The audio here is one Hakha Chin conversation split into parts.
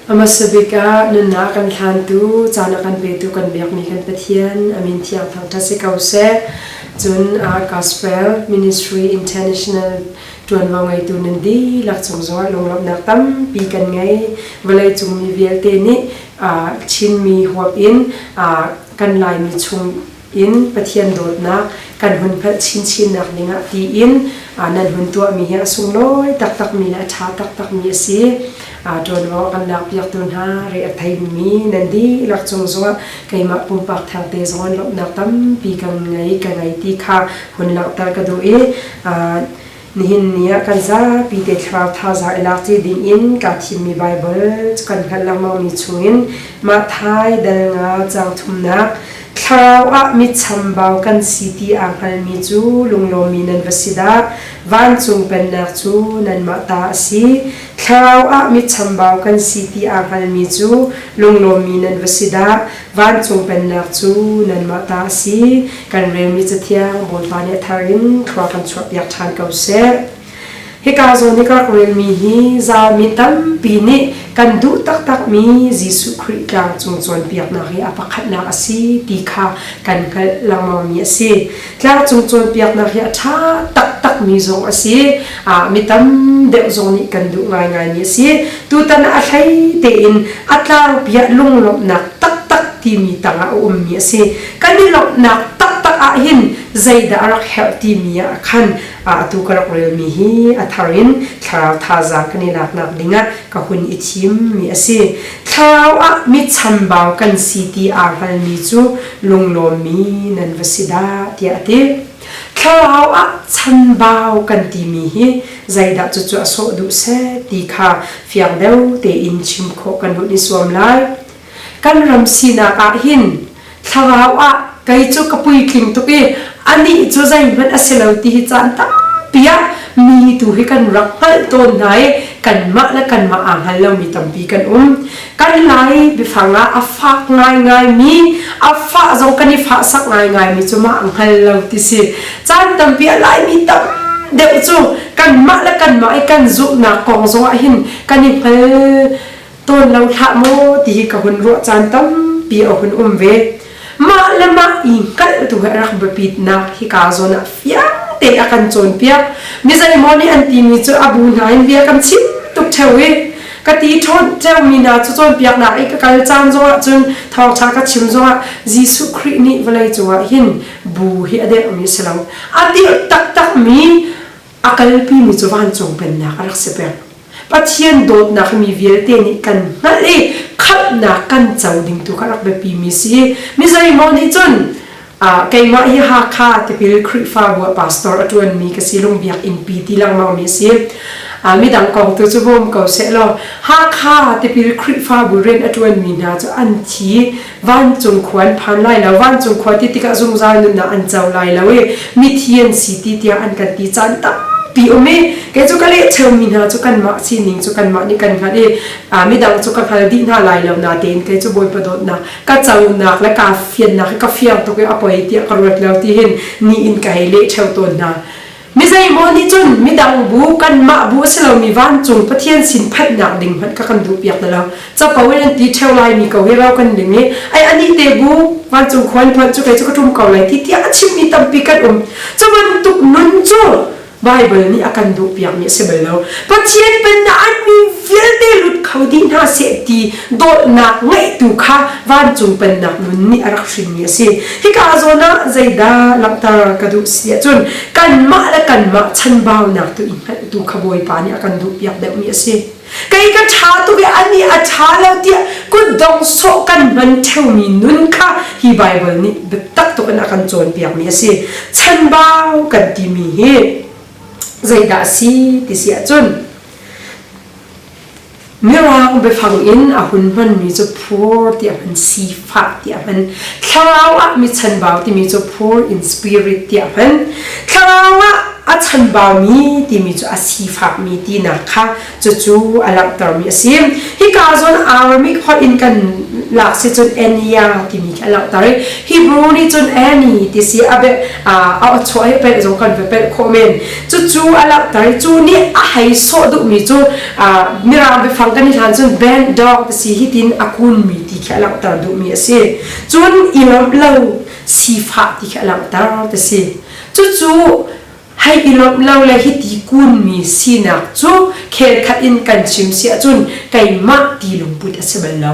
A hmasa bik ah nunnak a kan hlantu, caan a kan petu kan biakmi kan Pathian a min thiang thangṭhat si ko seh. Cun Gospel Ministry International ṭuanvo ngeitu nan dihlak cung zongah lunglawmhnak tampi kan ngei. Vawleicung mi vialte nih Chinmi huap in kan Laimi chung in Pathian dawtnak kan hun hngalh chinchinnak dingah tiin nan hun tuahmi hi a sunglawi taktakmi le a ṭha taktakmi a si. Ṭuanvo a kan lakpiaktu hna re a theimi nan dihlak cung zongah keimah pumpak thengte zong in lawmhnak tampi kan ngei ka ngei ti kha hun langhter ka duh i Nihin ni ah kan zapi te thlarau thazaang i lak ci dingin kaa thimmi Baibal cu kan hngalh lengmangmi chungin Matthai dal nga caang thumnak Thlarau ah mi chambau kan si ti aa hngalmi cu lunglawmmi nan va si dah! Vancung Pennak cu nanmah ta a si. Thlarau ah mi chambau kan si ti aa hngalmi cu lunglawmmi nan va si dah! Vancung Pennak cu nanmah ta a si. Kan relmi Cathiang Bawipa nih a thar in thlua kan chuahpiak ṭhan ko seh. Hika zawn i ka rak relmi hi mi tampi nih kan duh taktakmi Jesuh Khrih tlangcung cawnpiaknak hi a pakhatnak a si ti kha kan hngalh lengmangmi a si. Tlangcung cawnpiaknak hi a ṭha taktakmi zong a si. Mi tam deuh zong nih kan duh ngaingaimi a si. Tutan ah a hlei tein a tlangpi ah lunglawmhnak taktak timi tangah a ummi a si. Kan i lawmhnak taktak ah hin zeidah a rak herh timi ah khan atu ka rak relmi hi a thar in thlarau thazaang kan i laknak dingah ka hun i thimmi a si. Thlarau ah mi chambau kan si ti aa hngalmi cu lunglawmmi nan va si dah tiah a ti. Thlarau ah chanbau kan timi hi zeidah cucu a sawh duh seh ti kha fiang deuh tein chim khawh kan hun i zuam lai. Kan ram sinak ah hin thlarau ah kei cu ka puitling tuk i anih cu zeihmanh a si lo ti hi caan tampi ah mi tu hi kan rak hngalh tawn hna i kanmah le kanmah aa hngal lomi tampi kan um. Kan Lai biafang ah a fak ngaingaimi, a fah zong kan i fahsak ngaingaimi cu mah hngal lo ti si. Caan tampi ah Laimi tam deuh cu kanmah le kanmah i kan zumhnak kong zong ah hin kan i hngal tawn lo hlah maw ti hi ka hun ruah caan tampi a hun um ve. Mah le mah i hngalh tu hi a rak biapitnak hika zawn ah fiang tein a kan cawnpiak. Mi zeimaw nih an timi cu a bu hna in bia kan chim tuk ṭheo i ka ti ṭhawn ṭheomi hna cu cawnpiaknak i ka kal caan zongah cun thawngṭha ka chim zongah Jesuh Khrih nih vawlei cungah hin bu hi a derhmi a si lo. A dirh taktakmi a kalpimi cu vancung pennak a rak si peng. Pathian dawtnak hi mi vialte nih kan hngalh i khamhnak kan co ding tu kha rak biapimi si. Mi zeimaw nih cun keimah hi Hakha tipil Khrihfabu ah pastor a ṭuanmi ka si lungbiak innpi ti lengmangmi a si. Midang kong tu cu bawm ko sehlaw Hakha tipil Khrihfabu rian a ṭuanmi hna cu an thi vancung khua an phan lai lo vancung khua ti tikah zungzal nunnak an co lai lo i mithi an si ti tiah an kan ti caan tampi um i kei cu ka leh cheumi hna cu kanmah sining cu kanmah nih kan hngalh i midang cu ka hngal dih hna lai lo natein kei cu Bawipa dawtnak ka conak le kaa fiannak hi ka fiang tuk i a poi tiah ka ruat lo ti hin ni in ka hei leh ṭheo tawn hna. Mi zeimaw nih cun midang bu kanmah bu a si lomi vancung Pathian sin phanhnak ding hmanh kha kan duhpiak na lo. Capo in an ti ṭheo laimi ko hi ro kan ling i ai anih te bu vancung khua in phanh cu kei cu ka ṭum ko lai ti tiah a chimmi tampi kan um. Cu bantuk nun cu Baibal nih a kan duhpiakmi a si bal lo. Pathian pennak an mi vialte lut kho dih hna seh ti dawtnak ngeihtu kha vancung pennak nun nih a rak hrinmi a si. Hika zawn ah zeidah langhter ka duh si ahcun kanmah le kanmah chanbaunak tu i hngalhtu kha Bawipa nih a kan duhpiak deuhmi a si. Kei ka ṭha tuk i anih a ṭha lo tiah kutdong sawh kan hman ṭheumi nun kha hi Baibal nih biatak tuk in a kan cawnpiakmi a si. Chanbau kan timi hi zeidah a si ti si ahcun Mirang biafang in a hun hmanmi cu poor ti a hman, sifah ti a hman. Thlarau ah mi chanbau timi cu poor in spirit ti a hman. Thlarau ah a chanbaumi timi cu a sifakmi tinak kha cucu a langhtermi a si. Hika zawn Aramaic holh in kan lak si cun Enia timi khi a langhter i Hebrew nih cun Ani ti si a be a chuah hi pelh zong kan va pelh khawh men. Cucu a langhter i cu nih a hei sawh duhmi cu Mirang biafang kan i hlan cun band dog ti si hitin a kunmi ti khi a langhter duhmi a si. Cun i lawmh lo sifah ti khi a langhter ti si. Cucu hei i lawmh lo le hiti kunmi sinak cu khel khat in kan chim si ahcun keimah ti lungput a si bal lo.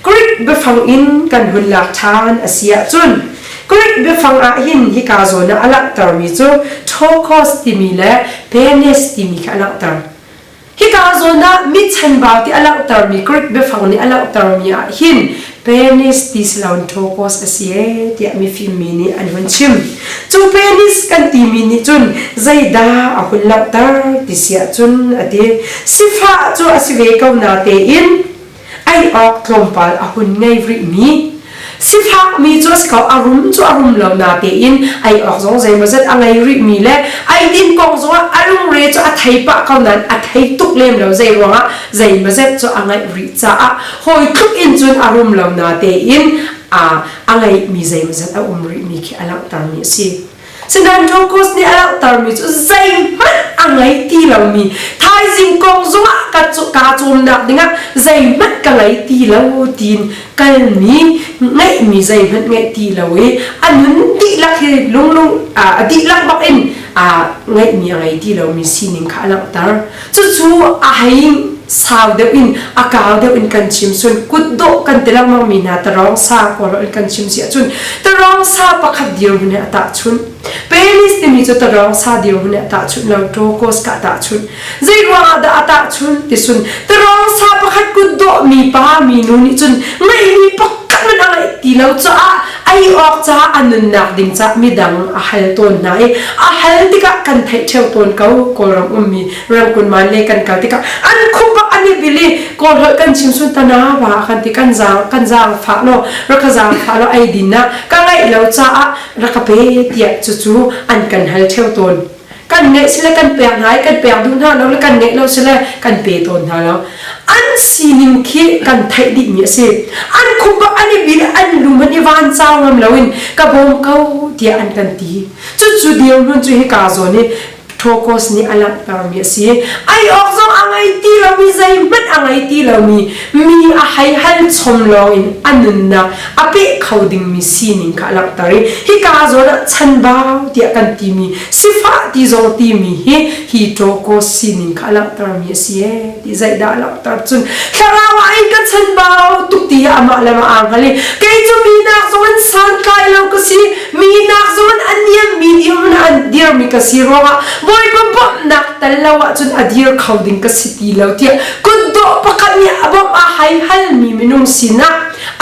Greek biafang in kan hun lak ṭhan a si ahcun Greek biafang ah hin hika zawn ah a langhtermi cu tokos timi le penes timi kha a langhter. Hika zawn ah mi chanbau ti a langhtermi Greek biafang nih a langhtermi ah hin penis ti si loin tokos a si ee tiah mifimmi nih an hun chim. Cu penis kan timi nih cun zeidah a hun langhter ti si ahcun a ti. Sifah cu a si ve ko natein ei awk tlawmpal a hun ngei rihmi sifakmi cu a si ko a rum cu a rum lo natein ei awk zong zeimawzat a ngei rihmi le eidin kong zongah a lungre cu a thei pah ko nain a thei tuk lem lo zei ruangah zeimawzat cu a ngeih rih caah hawi tluk in cun a rum lo natein a a ngeihmi zeimawzat a um rihmi khi a langhtermi a si. Sinain Jokos nih a langhtermi cu zeihmanh a ngei ti lomi thaizing kong zongah ka kaa cawmnak dingah zeihmanh ka ngei ti lo tiin kalmi ngeihmi zeihmanh ngeih ti lo i a nun dihlak hi lunglung a dihlak bak in ngeihmi a ngei ti lomi sining kha a langhter. Cucu a hei sau deuh in a kau deuh in kan chim cun kutdawh kan ti lengmang mi hna tarawng sa kawlawh in kan chim si ahcun tarawng sa pakhat dirhmun he a tahchunh. Penis timi cu tarawng sa dirhmun he a tahchunh lo tokos ka tahchunh. Zei ruangah dah a tahchunh ti sun tarawng sa pakhat kutdawh mi pa mi nu nih cun ngeihmi pakhat man a ngeih ti lo caah ei awk caah a nunnak ding caah midang a hal tawn hna i a hal tikah kan theih ṭheo tawn ko Kawlram ummi Rangkun man le kan kal tikah an khup ah an i bil i Kawl holh kan chim sun tana wa kan ti kan zaang kan zaang fah law rak ka zaang fah law ei din ah ka ngaih lo caah rak ka pe tiah cucu an kan hal ṭheo tawn. Kan ngeih sile kan pek hna i kan pek duh hna lo le kan ngeih lo sile kan pe tawn hna lo. An sining khi kan theih dihmi a si. An khup bak an i bil an lum an i van cau ngam loin ka bawm ko tiah an kan ti. Cucu dirhmun cu hika zawn i Thokos nih a langhtermi a si. Ei awk zong a ngei ti lomi zeihmanh a ngei ti lomi mi a hei hal chom lawngin a nunnak a peh kho dingmi sining kha a langhter i hika zawn ah chanbau tiah kan timi sifah ti zong timi hi hi Tokos sining kha a langhtermi a si ee ti zeidah a langhter cun thlarau ah in ka chanbau tuk ti hi amah le amah aa hngal i kei cu mi nak zong in santlai lo ka si mi nak zong in a niammi dirhmun ah an dirmi ka si ruangah Bawipa bawmhnak tel lo ahcun a dir kho ding ka si ti lo tiah kutdawh pakhat nih a bawmh a hai halmi minung sinah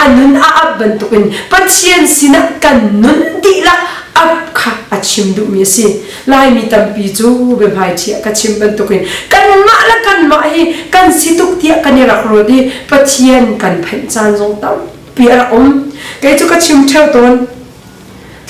a nun a ap bantukin Pathian sinah kan nun dihlak ap kha a chim duhmi a si. Laimi tampi cu biahmaiṭhi ah ka chim bantukin kanmah le kanmah hi kan si tuk tiah kan i rak ruat i Pathian kan phenh caan zong tampi a rak um. Kei cu ka chim ṭheo tawn.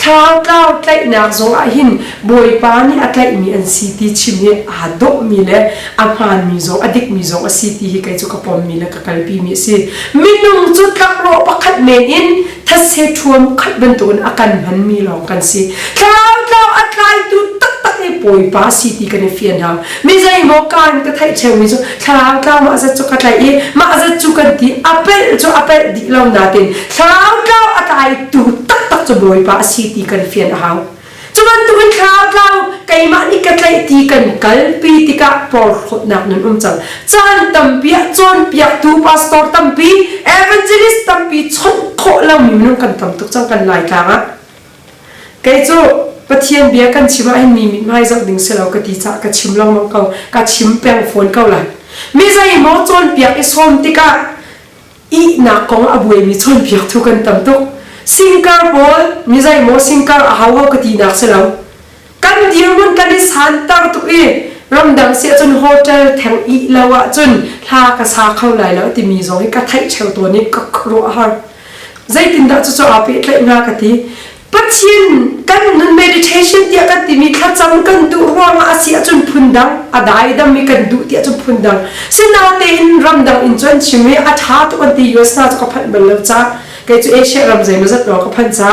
Thlautlau tlaihnak zong ah hin Bawipa nih a tlaihmi an si ti chim hi aa dawhmi le a hmaanmi zong a dikmi zong a si ti hi kei cu ka pommi le ka kalpimi a si. Minung cu tlakrawh pakhat men in thetse ṭhuam khat bantukin a kan hmanmi lawng kan si. Thlautlau a tlaitu taktak hi Bawipa si ti kan i fian hau. Mi zeimaw kaan ka theih ṭheumi cu thlarau tlau mah zat cu ka tlaih i mah zat cu kan ti a pelh cu a pelh dih lo nain thlarau tlau a tlaitu taktak cu Bawipa a si ti kan fian a hau. Cu bantukin thlarau tlau keimah nih ka tlaih ti kan kalpi tikah porhlawtnak nun um cang. Caan tampi ah cawnpiaktu pastor tampi, evangelist tampi chawnh khawh lomi minung kan tam tuk cang kan Laitlang ah. Kei cu Pathian bia kan chim ahhin mi mithmai zoh ding si lo ka ti caah ka chim lengmang ko, ka chim peng fawn ko lai. Mi zeimaw cawnpiak i sawm tikah ihnak kong a buaimi cawnpiaktu kan tam tuk. Singkar pawl mi zeimaw singkar a hau ho ka tinak si lo. Kan dirhmun kan i santer tuk i ramdang si ahcun hotel theng ih lo ahcun hla ka sa kho lai lo timi zong hi ka theih ṭheo tawn i ka khuaruah a har. Zeitindah cucu aa pehtlaih hnga ka ti. Pathian kan nun meditation tiah kan timi thlacam kan duh ruangah a si ahcun phundang, a daidam i kan duh tiah cun phundang. Sinatein ramdang in cun chim i a ṭha tuk an ti US hna cu ka phanh bal lo ca. Kei cu Asia ram zeimawzat lawng ka phanh ca.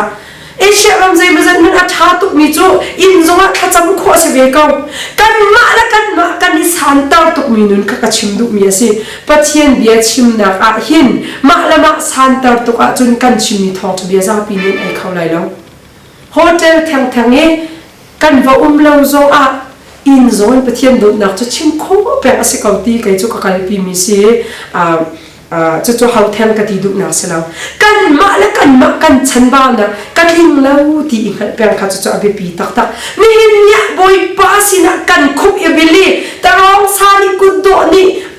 Asia ram zeimawzat hmanh a ṭha tukmi cu inn zongah thlacam khawh a si ve ko. Kanmah le kanmah kan i santer tukmi nun kha ka chim duhmi a si. Pathian bia chimnak ah hin mah le mah santer tuk ahcun kan chimmi thawngṭha bia zapi nih an ei kho lai lo. Hotel thengtheng i kan va um lo zongah inn zawn Pathian dawtnak cu chim khawh peng a si ko ti kei cu ka kalpi mi si. Cucu hotel ka ti duhnak si lo. Kanmah le kanmah kan chanbaunak ka tling lo ti i hngalh peng kha cucu a biapi taktak. Nihin ni ah Bawipa sinah kan khup i bili tarawng sa nih kutdawh nih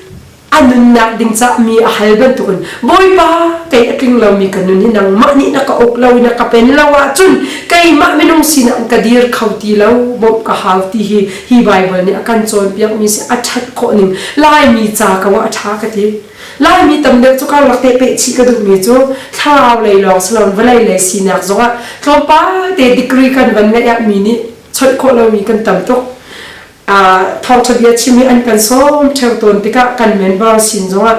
a nunnak ding cah mi a hal bantukin Bawipa kei a tling lomi ka nun hi nangmah nih na ka uk lo i na ka pen lo ahcun keimah minung sinah ka dir kho ti lo bawmh ka hau ti hi hi Baibal nih a kan cawnpiakmi si a ṭhat khawh ning Laimi ca ko ah a ṭha ka ti. Laimi tam deuh cu karlak te peh chih ka duhmi cu thlarau lei lawng si loin vawlei lei sinak zongah tlawmpal te degree kan van ngeih ah mi nih chawnh khawh lomi kan tam tuk. Thawngṭha bia chim hi an kan sawm ṭheo tawn tikah kan member sin zongah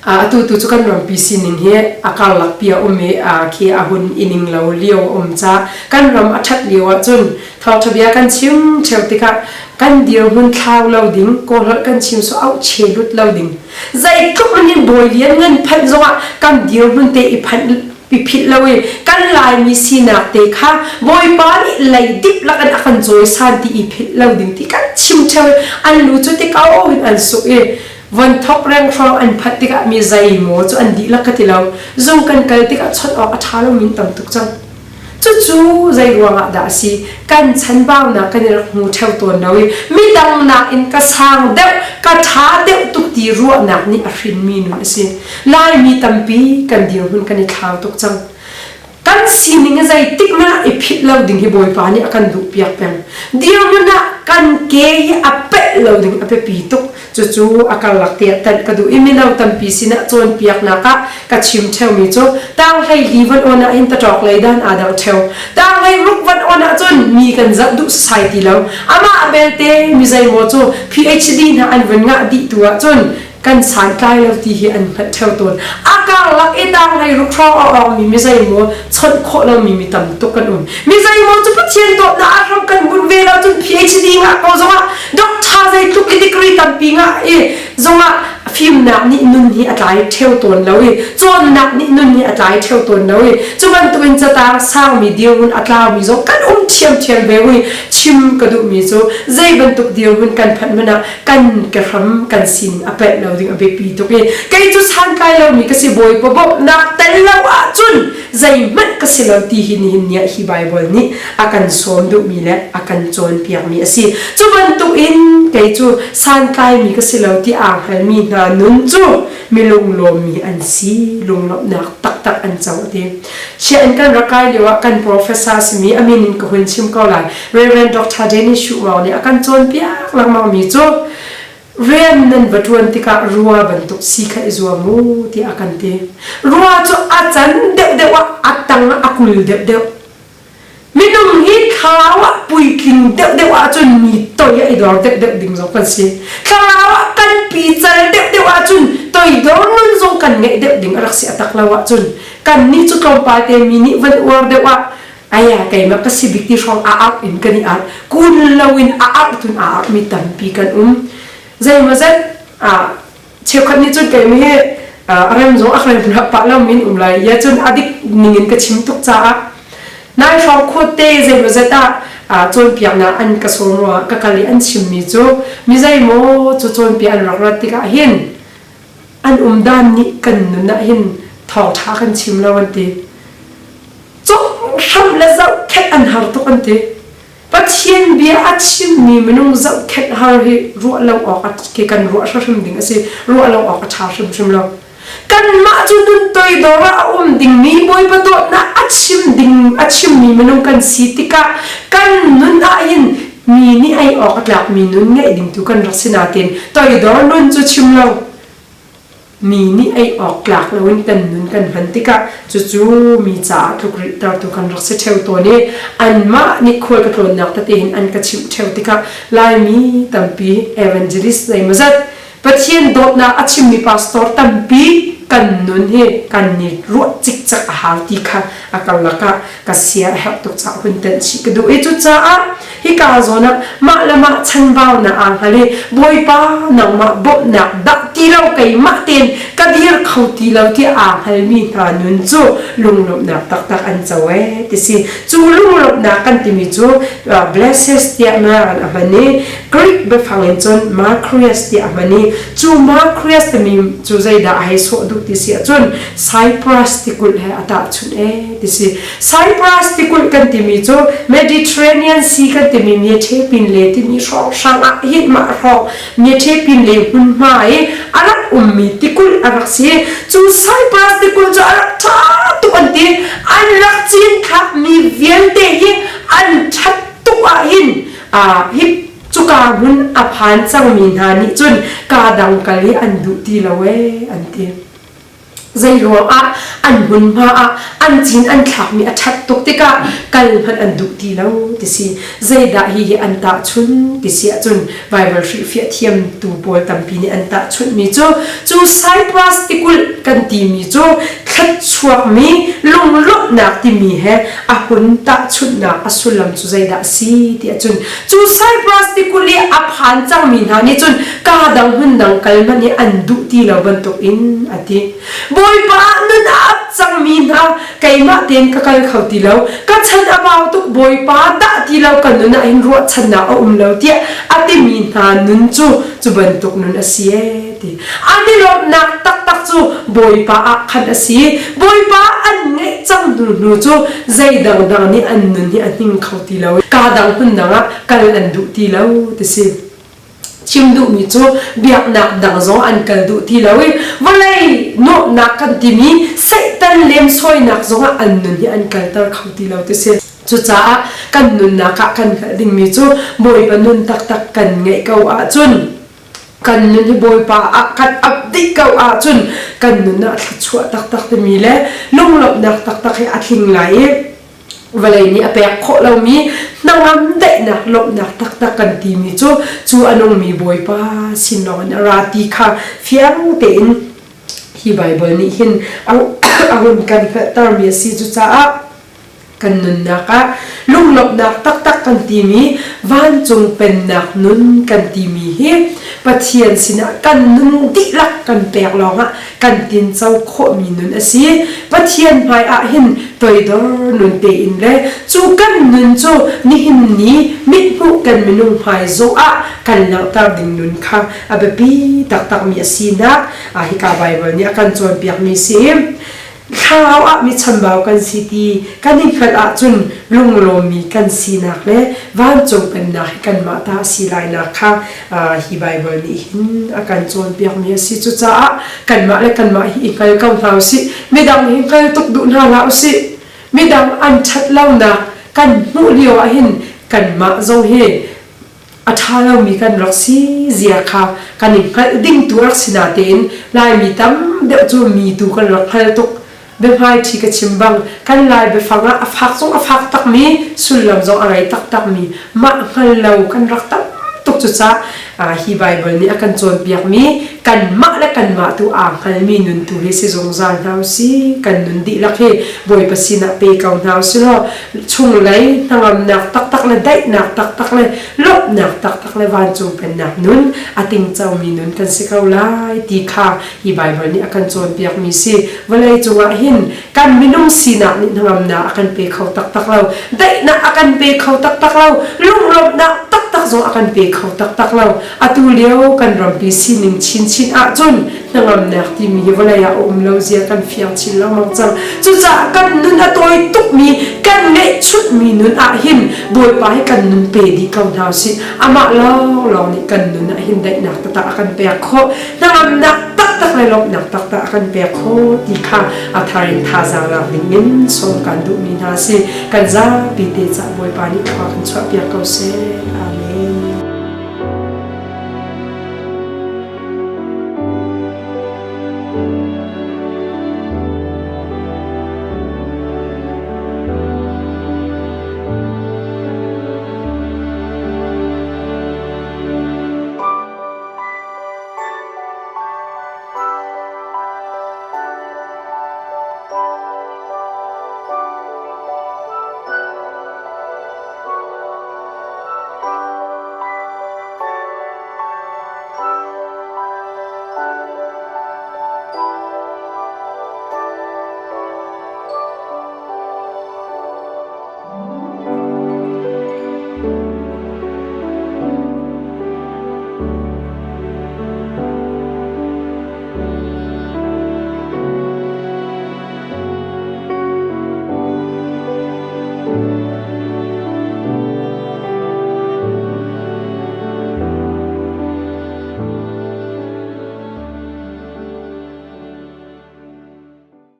atu tu cu kan rampi sining hi a karlak pi a um i khi a hun i ning lo lio a um ca kan ram a ṭhat lio ahcun thawngṭha bia kan chim ṭheo tikah kan dirhmun thlau lo ding kawlholh kan chim so auh che lut lo ding zeitluk in bawi lian ngan phanh zongah kan dirhmun te i phanh i philh lo i kan Laimi sinak te kha Bawipa nih leidip lak in a kan cawisan ti i philh lo ding ti kan chim ṭheo i an lu cu ti ko in an suk i von thok reng hrawng an phanh tikah mi zeimaw cu an dihlak ka ti lo zung kan kal tikah chawnh awk a ṭha lomi an tam tuk cang. Cucu zei ruangah dah a si? Kan chanbaunak kan i rak hmu ṭheo tawn lo i midang nakin ka sang deuh, ka ṭha deuh tuk ti ruahnak nih a hrinmi nun a si. Laimi tampi kan dirhmun kan i thlau tuk cang. Kan sining hi zeitik hmanh ah i philh lo ding hi Bawipa nih a kan duhpiak peng. Dirhmun ah kan ke hi a pelh lo ding a biapi tuk. Cucu a karlak tiah tanh ka duh i mino tampi sinah cawnpiaknak ah ka chim ṭheomi cu tanghlei li van awn ah hin taṭawk lei dan aa dang ṭheo. Tanghlei ruk van awn ahcun mi kan zoh duh sasai ti lo. Amah belte mi zeimaw cu PhD hna an vun ngah dih tu ahcun kan santlai lo ti hi an hngalh ṭheo tawn. A karlak i tanghlei ruk hrawng a awngmi mi zeimaw chawnh khawh lomi mi tam tuk kan um. Mi zeimaw cu Pathian dawtnak ah hram kan bunh ve lo cun PhD ngah ko zongah doctor zeitluk i degree tampi ngah i zongah fimnak nih nun hi a tlai ṭheo tawn lo i cawnnak nih nun hi a tlai ṭheo tawn lo i cu bantukin catang sangmi dirhmun a tlaumi zong kan um ṭhiamṭhiam ve ui chim ka duhmi cu zei bantuk dirhmun kan phanh hmanh ah kan kehram kan sining a pelh lo ding a biapi tuk i kei cu santlai lomi ka si Bawipa bawmhnak tel lo ahcun zeihmanh ka si lo ti hi nihin ni ah hi Baibal nih a kan sawm duhmi le a kan cawnpiakmi a si. Cu bantukin kei cu santlaimi ka si lo ti aa hngalmi hna nun cu mi lunglawmmi an si, lunglawmhnak taktak an co a ti. Sianginn kan rak kai lioah kan professor simi a min in ka hun chim ko lai. Reverend Dr. Dennis Shu Maung nih a kan cawnpiak lengmangmi cu rian nan va ṭuan tikah rua bantuk si kha i zuam u tiah a kan ti. Rua cu a can deuhdeuh ah a tang ah a kul deuhdeuh. Minung hi thlarau ah puitling deuhdeuh ahcun mi toi ah i dor deuhdeuh ding zong kan si. Thlarau ah kan pical deuhdeuh ahcun toidor nun zong kan ngeih deuh ding a rak si a tak lo ahcun kannih cu tlawmpal te mi nih van uar deuh ah aya keimah ka si bik ti hrawng a arh in kan i arh kun loin a arh tun a arh mi tampi kan um zeimawzat cheukhat nih cun keimah hi a rem zong a rem pah lo min um lai ya cun a dik ning in ka chim tuk caah nai hrawng khuate zeimawzat ah cawnpiaknak an ka sawm ruangah ka kal i an chimmi cu mi zeimaw cu cawnpiak an rak rat tikah hin an um dan nih kan nun ah hin thawngṭha kan chim lo an ti Conghram le zohkhenh an har tuk an ti. Pathian bia a chimmi minung zohkhenh har hi ruah lo awk a khi kan ruah hrimhrim ding a si. Ruah lo awk a ṭha hrimhrim lo. Kanmah cu nun toidor ah a um dingmi Bawipa dawtnak a chim ding a chimmi minung kan si tikah kan nun ah hin mi nih ei awk a tlakmi nun ngeih ding tu kan rak si nain toidor nun cu chim lo. Mi nih ei awk tlak loin kan nun kan hman tikah cucu mi caah tlukrilhtertu kan rak si ṭheo tawn i anmah nih khual ka tlawnnak tete hin an ka chimh ṭheo tikah Laimi tampi evangelist zeimawzat Pathian dawtnak a chimmi pastor tampi kan nun hi kan i ruah cikcek a hau ti kha a karlak ah ka sia a herh tuk caah hun tenh chih ka duh i cucaah hika zawn ah mah le mah chanbaunak aa hngal i Bawipa nangmah bawmhnak dah ti lo keimah tein ka dir kho ti lo tiah aa hngalmi hna nun cu lunglawmhnak taktak an co ee ti si. Cu lunglawmhnak kan timi cu blesses tiah mirang a hman i Greek biafang in cun Makrios tiah a hman i cu Makrios timi cu zeidah a hei sawh duh ti si ahcun Cyprus tikulh he a tahchunh ee ti si. Cyprus tikulh kan timi cu Mediterranean Sea kan timi Myethepin le timi hrawnghrang ah hin mah hrawng Myethepin le hmunhma i a rak ummi tikulh a rak si. Cu Cyprus tikulh cu a rak ṭha tuk an ti. An rak cinthlakmi vialte hi an ṭhat tuk ahhin hi cuka hmun a phan cangmi hna nih cun kaa dang kal hi an duh ti lo ee an ti. Zei ruangah an hmunhma ah an cin an thlakmi a ṭhat tuk tikah kal hmanh an duh ti lo ti si. Zeidah hi hi an tahchun ti si ahcun Baibal hrilhfiah thiamtu pawl tampi nih an tahchunhmi cu cu Cyprus tikulh kan timi cu thluachuakmi lunglawmhnak timi he a hun tahchunhnak a sullam cu zeidah a si ti ahcun cu Cyprus tikulh i a phan cangmi hna nih cun kaa dang hmun dang kal hmanh hi an duh ti lo bantuk in a ti. Bawipa ah nun a ap cangmi hna keimah tein ka kal kho ti lo ka chan a bau tuk Bawipa dah ti lo ka nun ah hin ruahchannak a um lo tiah a timi hna nun cu cu bantuk nun a si ee ti. An i lawmhnak taktak cu Bawipa ah khan a si. Bawipa an ngeih cang hnu hnu cu zei dangdang nih an nun hi a hning kho ti lo. Kaa dang hmun dang ah kal an duh ti lo ti si. Chim duhmi cu biaknak dang zong an kal duh ti lo i vawlei nuamhnak kan timi Satan lemsawinak zongah an nun hi an kalter kho ti lo ti si. Cucaah kan nunnak ah kan hngalh dingmi cu Bawipa nun taktak kan ngeih ko ahcun kan nun hi Bawipa ah kan ap dih ko ahcun kan nun ah thluachuah taktak timi le lunglawmhnak taktak hi a tling lai i vawlei nih a pek khawh lomi hnangam daihnak lawmhnak taktak kan timi cu cu a nungmi Bawipa sin lawng in a ra ti kha fiang tein hi Baibal nih hin a hun kan hngalhtermi a si. Cucaah kan nunnak ah lunglawmhnak taktak kan timi vancung pennak nun kan timi hi Pathian sinah kan nun dihlak kan pek lawngah kan tinco khawhmi nun a si. Pathian hmai ah hin toidor nun tein le cu kan nun cu nihin ni mithmuh kan minung hmai zongah kan langhter ding nun kha a biapi taktakmi a sinak hika Baibal nih a kan cawnpiakmi si. Thlarau ah mi chambau kan si ti kan i hngalh ahcun lunglawmmi kan sinak le vancung pennak hi kanmah ta a si lainak kha hi Baibal nih hin a kan cawnpiakmi a si. Cucaah kanmah le kanmah hi i hngal ko hna usih. Midang hi hngal tuk duh hna hlah usih. Midang an ṭhat lonak kan hmuh lio ah hin kanmah zong hi a ṭha lomi kan rak si zia kha kan i hngalh ding tu rak si natein Laimi tam deuh cu mi tu kan rak hngal tuk. Biahmaiṭhi ka chim bang kan Lai biafang ah a fak zong a fak takmi sullam zong a ngei taktakmi mah hngal lo kan rak tam tuk cucaah hi Baibal nih a kan cawnpiakmi kanmah le kanmah tu aa hngalmi nun tu hi si zungzal hna usih. Kan nun dihlak hi Bawipa sinah pe ko hna usih law chunglei hnangamnak taktak le daihnak taktak le lawmhnak taktak le vancung pennak nun a tingcomi nun kan si ko lai ti kha hi Baibal nih a kan cawnpiakmi si. Vawlei cungah hin kan minung sinak nih hnangamnak a kan pe kho taktak lo, daihnak a kan pe kho taktak lo, lunglawmhnak taktak zong a kan pe kho taktak lo. Atu lio kan rampi sining chinchin ahcun hnangamnak timi hi vawlei ah a um lo zia kan fiang chin lengmang cang. Cucaah kan nun a tawi tukmi kan ngeihchunhmi nun ah hin Bawipa hi kan nun pe dih ko hna usih. Amah lawnglawng nih kan nun ah hin daihnak taktak a kan pek khawh. Hnangamnak taktak le lawmhnak taktak a kan pek khawh ti kha a thar in thazaang lak ding in sawm kan duhmi hna si. Kan zapi te cah Bawipa nih khua kan chuahpiak ko seh. Amen.